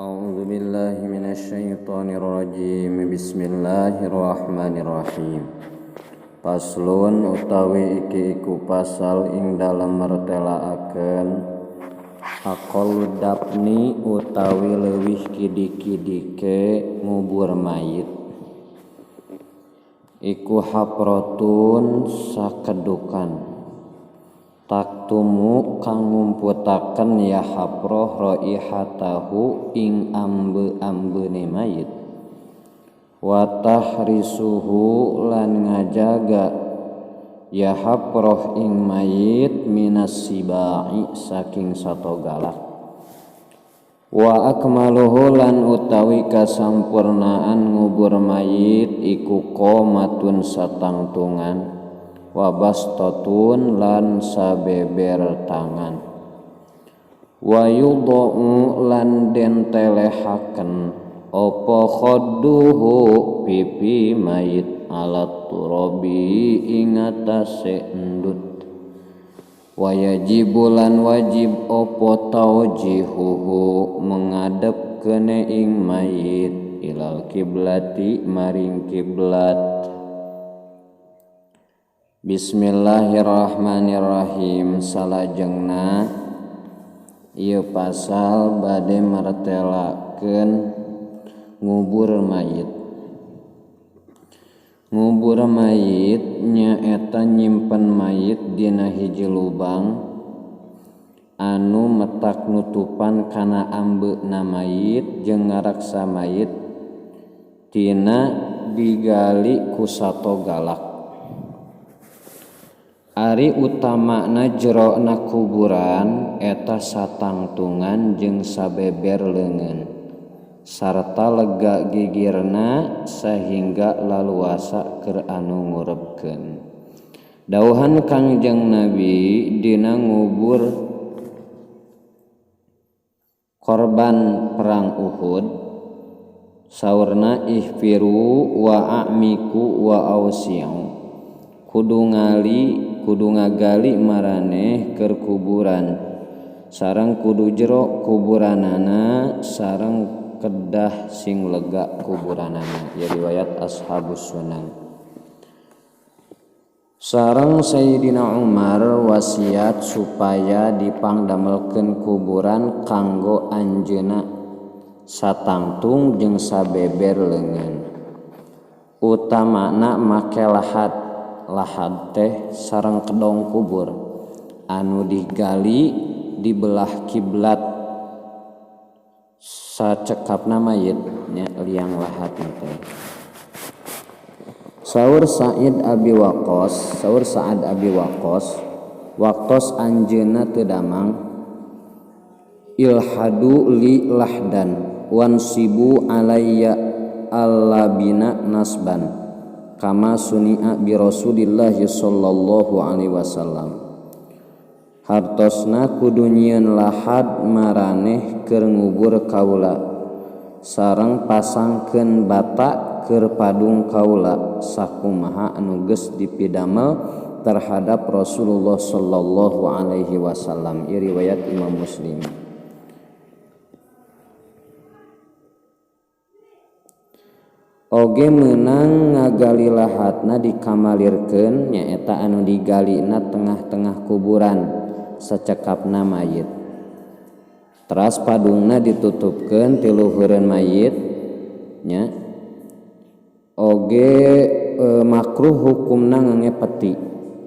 A'udzu billahi minasyaitonir rajim. Bismillahirrahmanirrahim. Paslon utawi iki iku pasal ing dalem mertelaaken aqallu dafni utawi leuwih kidik-kidike ngubur mayit iku haprotun sakedukan taktumu kang ngumputaken ya haproh raihatahu ing ambe-ambene mayit wa tahrisuhu lan ngajaga ya haproh ing mayit minas sibai saking sato galak wa akmaluhu lan utawi kasampurnaan ngubur mayit iku qomatun satangtungan wa bastatun lan sabeber tangan wa yudau lan den telehaken apa khadduhu pipi mayit alat turabi ing atase endut wa yajibu lan wajib apa taujihuhu mengadep kene ing mayit ilal kiblati maring kiblat. Bismillahirrahmanirrahim. Salajengna ieu pasal bade martelakeun ngubur mayit. Ngubur mayit nyaeta nyimpen mayit dina hiji lubang anu metak nutupan kana ambeuna mayit jeung ngaraksa mayit tina digali ku sato galak. Ari utamana jerona kuburan eta satangtungan jeung sabeber leungeun sarta lega gigirna sehingga laluasa keur anu ngurebkeun. Dauhan Kangjeng Nabi dina ngubur korban perang Uhud saurna ihfiru wa a'miku wa ausi'u, kudu ngali kudu ngagali maraneh keur kuburan sareng kudu jero kuburanana sareng kedah sing lega kuburanana. Ya riwayat Ashabus Sunan. Sareng Sayyidina Umar wasiat supaya dipangdamelkeun kuburan kanggo anjeunna satangtung jeung sabeber leungeun, utamana make lahat. Lahad teh sareng kedong kubur anu digali di belah kiblat sacekapna mayit nya liang lahat teh. Saur Sa'id Abi Waqqas, saur Sa'ad Abi Waqqas waktos anjeunna teu damang ilhadu li lahdan wansibu alayya allabina nasban kama suni'a bi Rasulillah sallallahu alaihi wasallam. Hartosna kudu nyieun lahad maraneh keur ngubur kaula sareng pasangkeun bata keur padung kaula sakumaha anu geus dipidamel terhadap Rasulullah sallallahu alaihi wasallam. Ieu riwayat Imam Muslim. Oge meunang ngagali lahatna dikamalirkeun nyaeta anu digalina tengah-tengah kuburan sacekapna mayit. Teras padungna ditutupkeun ti luhureun mayit nya. Oge makruh hukumna ngange peti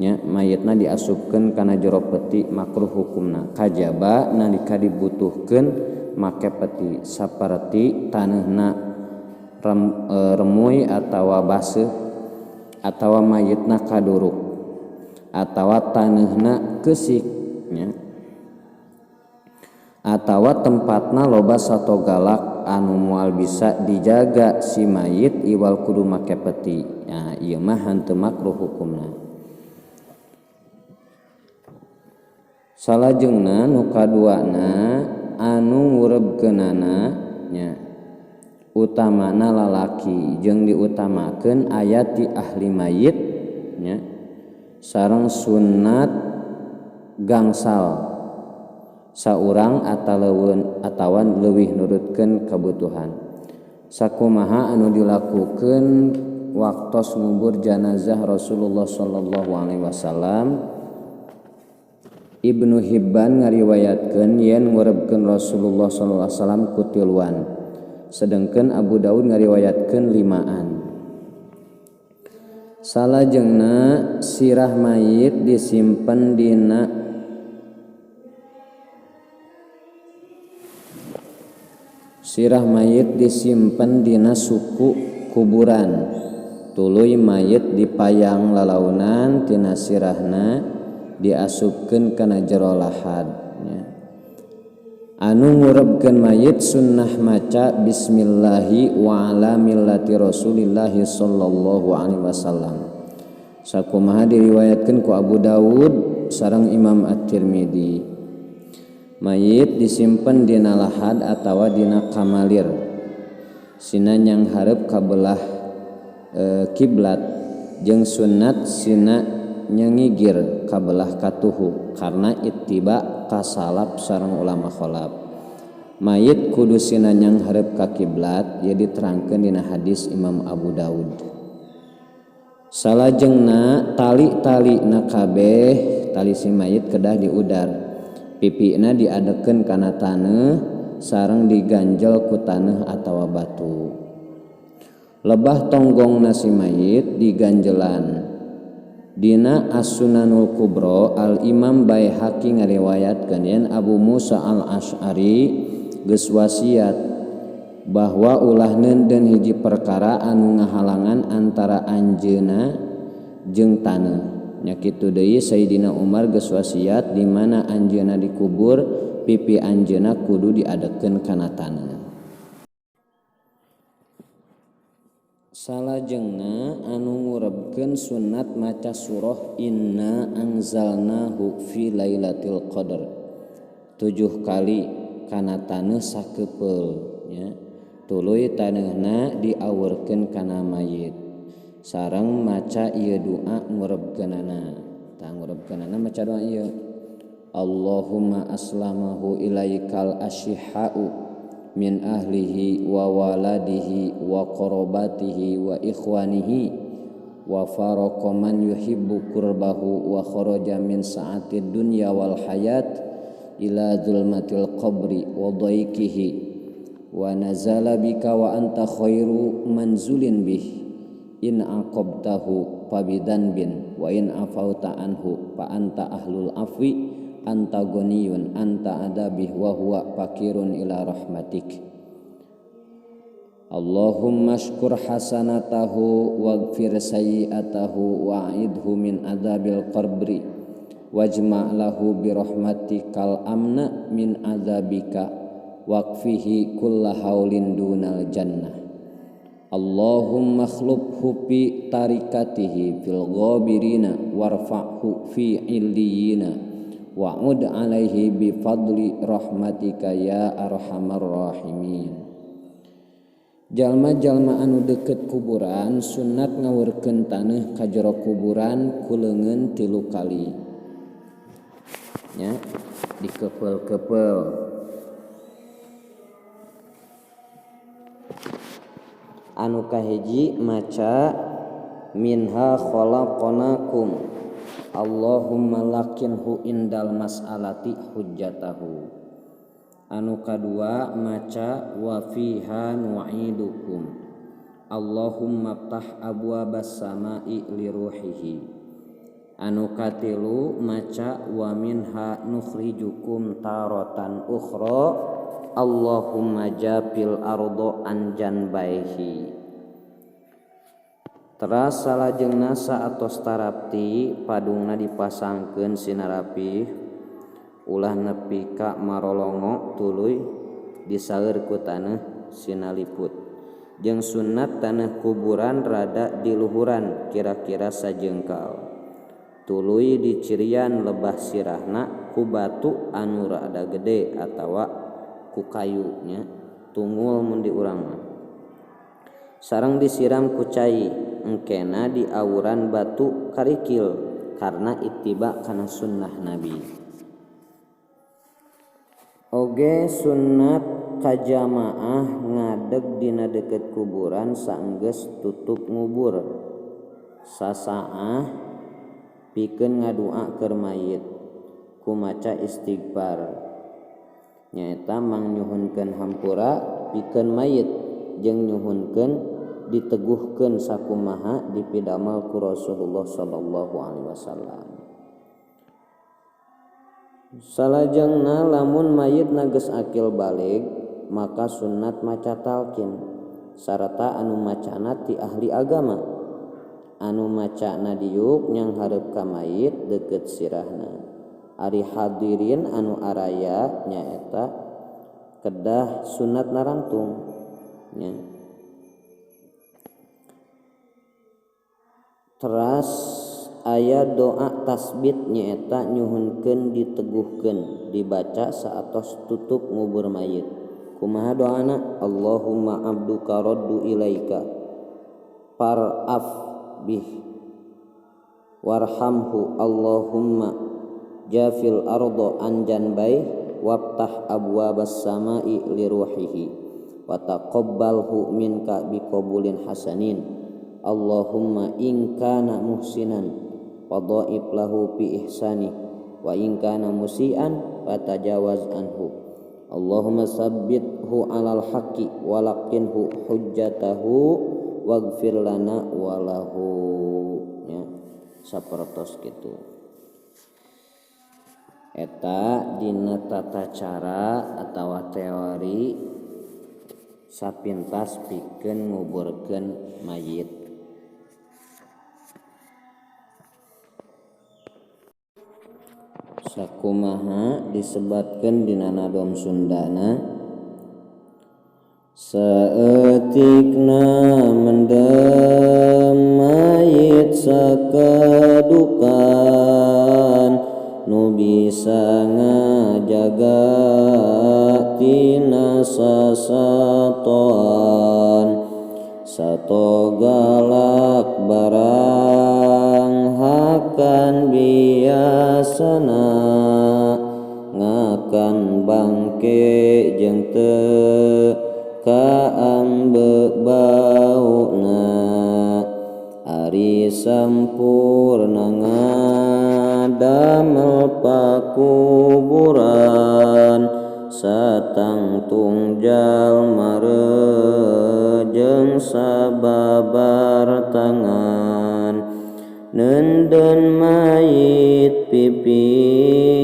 nya, mayitna diasupkeun kana jero peti makruh hukumna. Kajaba nalika dibutuhkeun make peti saperti taneuhna remui atawa baseuh atawa mayitna kaduruk atawa taneuhna keusik nya atawa tempatna loba sato galak anu moal bisa dijaga si mayit iwal kudu make peti. Nah, ieu mah henteu makruh hukumna. Salajengna nu kaduana anu ngurebkeunana nya utamana lalaki jeung diutamakeun aya ti ahli mayit nya sareng sunat gangsal Saurang atawa leuwih nurutkeun kabutuhan. Sakumaha anu dilakukeun waktos ngubur janazah Rasulullah sallallahu alaihi wasallam. Ibnu Hibban ngariwayatkeun yen ngurebkeun Rasulullah sallallahu alaihi wasallam ku tiluan, sedengkeun Abu Daud ngariwayatkeun limaan. Salajengna sirah mayit disimpen dina sirah mayit disimpen dina suku kuburan. Tuluy mayit dipayang lalaunan tina sirahna diasupkeun kana jero lahad nya. Anu ngurebkeun mayit sunnah maca bismillahi wa ala millati rasulillahi sallallahu alaihi wasallam. Sakumaha diriwayatkeun ku Abu Dawud sareng Imam At-Tirmidzi. Mayit disimpen dina lahad atawa dina kamalir. Sina nyang hareup kabelah kiblat jeung sunat sina nyangigir kabelah katuhu karena ittiba kasalap sareng ulama kholaf. Mayit kudu sina nyang hareup ka kiblat ye diterangkeun dina hadis Imam Abu Daud. Salajengna tali-tali na kabeh tali si mayit kedah diudar. Pipina diadekeun kana taneuh sareng diganjel ku taneuh atawa batu. Lebah tonggongna si mayit diganjelan. Dina As-Sunanul Kubra Al Imam Baihaqi ngariwayatkeun yen Abu Musa Al-Asy'ari geus wasiat bahwa ulah neundeun hiji perkara anu ngahalangan antara anjeunna jeung taneuh. Nya kitu deui Sayyidina Umar geus wasiat di mana anjeunna dikubur pipi anjeunna kudu diadekeun kana taneuh. Salajengna anu ngurebkeun sunat maca surah Inna anzalnahu fi lailatul qadar 7 kali kana taneuh sakepeul nya. Tuluy taneuhna diawurkeun kana mayit. Sareng maca ieu doa ngurebkeunana. Tah ngurebkeunana maca doa ieu. Allahumma aslamahu ilaikal asyihau min ahlihi wa waladihi wa qarabatihi wa ikhwanihi wa faraqa man yuhibbu qurbahu wa kharaja min sa'ati dunya wal hayat ila zulmatil qabri wa dhaiqihi wa nazala bika wa anta khairu manzulin bih in aqabtahu fabidanbin wa in afauta anhu fa anta ahlul afwi anta ghaniyun anta adabih wa huwa fakirun ila rahmatik. Allahumma sykur hasanatahu waghfir sayyi'atahu wa'idhu min adzabil qabri wajma' lahu bi rahmatikal amna min adzabika waqfihi kulla haulin dunal jannah. Allahumma khlubhu fi tarikatihi fil ghabirina warfa'hu fi illiyina wa'ud alaihi bi fadli rahmatika ya arhamar rahimin. Jalma-jalma anu deket kuburan sunat ngawurkeun taneuh ka jero kuburan ku leungeun 3 kali nya, dikepel-kepel. Anu kahiji maca minha khalaqnakum Allahumma lakinhu indal mas'alati hujjatahu. Anu kadua maca wa fiha nu'idukum Allahumma ftah abwabas sama'i liruhihi. Anu katilu maca wa minha nukhrijukum taratan ukhra Allahumma japil ardo an janbaihi. Teras salajengna saatos tarapti padungna dipasangkeun sinarapih ulah nepi ka marolongo tuluy diseur ku taneuh sinaliput. Jeung sunat taneuh kuburan rada diluhuran kira-kira sajengkal. Tuluy dicirian lebah sirahna ku batu anu rada gede atawa ku kayu nya, tunggul mun di urang mah. Sareng disiram ku cai engkena diawuran batu karikil karena ittiba kana sunnah Nabi. Oge sunat ka jamaah ngadeg dina deukeut kuburan saenggeus tutup ngubur sasaah pikeun ngadua keur mayit ku maca istighfar nyaeta mangnyuhunkeun hampura pikeun mayit jeung nyuhunkeun diteguhkeun sakumaha dipidamel ku Rasulullah sallallahu alaihi wasallam. Salajengna lamun mayitna geus akil balig maka sunat maca talqin sarta anu macana ti ahli agama anu macana diuk nyanghareup ka mayit deukeut sirahna. Ari hadirin anu araya nyaeta kedah sunat narangtung nya. Teras aya doa tasbit nyaeta nyuhunkeun diteguhkeun dibaca saatos tutup ngubur mayit. Kumaha doana? Allahumma abduka raddu ilaika par'af bih warhamhu Allahumma jafil ardo anjan baih wabtah abwabas samai liruhihi wa taqabbalhu minka biqabulin hasanin Allahumma in kana muhsinan fadhaib lahu bi ihsani wa in kana musian fatajawaz anhu Allahumma sabbithu alal haqqi wa laqinhu hujjatahu waghfir lana wa lahu nya sapertos kitu. Eta dina tata cara atawa teori sapintas pikeun nguburkeun mayit. Sakumaha disebatkeun dina nadom Sundana saeutikna mendem mayit sakadukan nu bisa ngajaga tina sasatoan sato galak barang hakan biasana ngakan bangke jeung teu kaambe bauna ari sampurna ngadamel pakuburan satangtung jalma rejeng sababar tangan nenden mayit pipina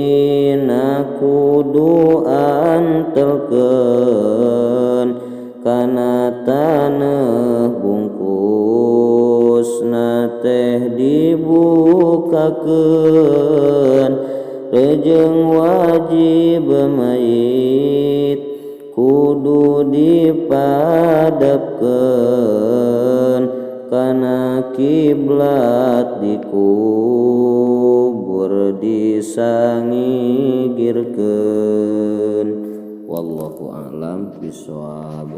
kudu antelkeun kana taneuh bungkusna teh dibukakeun rejeng wajib mayit kudu dipadepkeun kana kiblat dikubur disangigirkeun. Wallahu a'lam bishawab.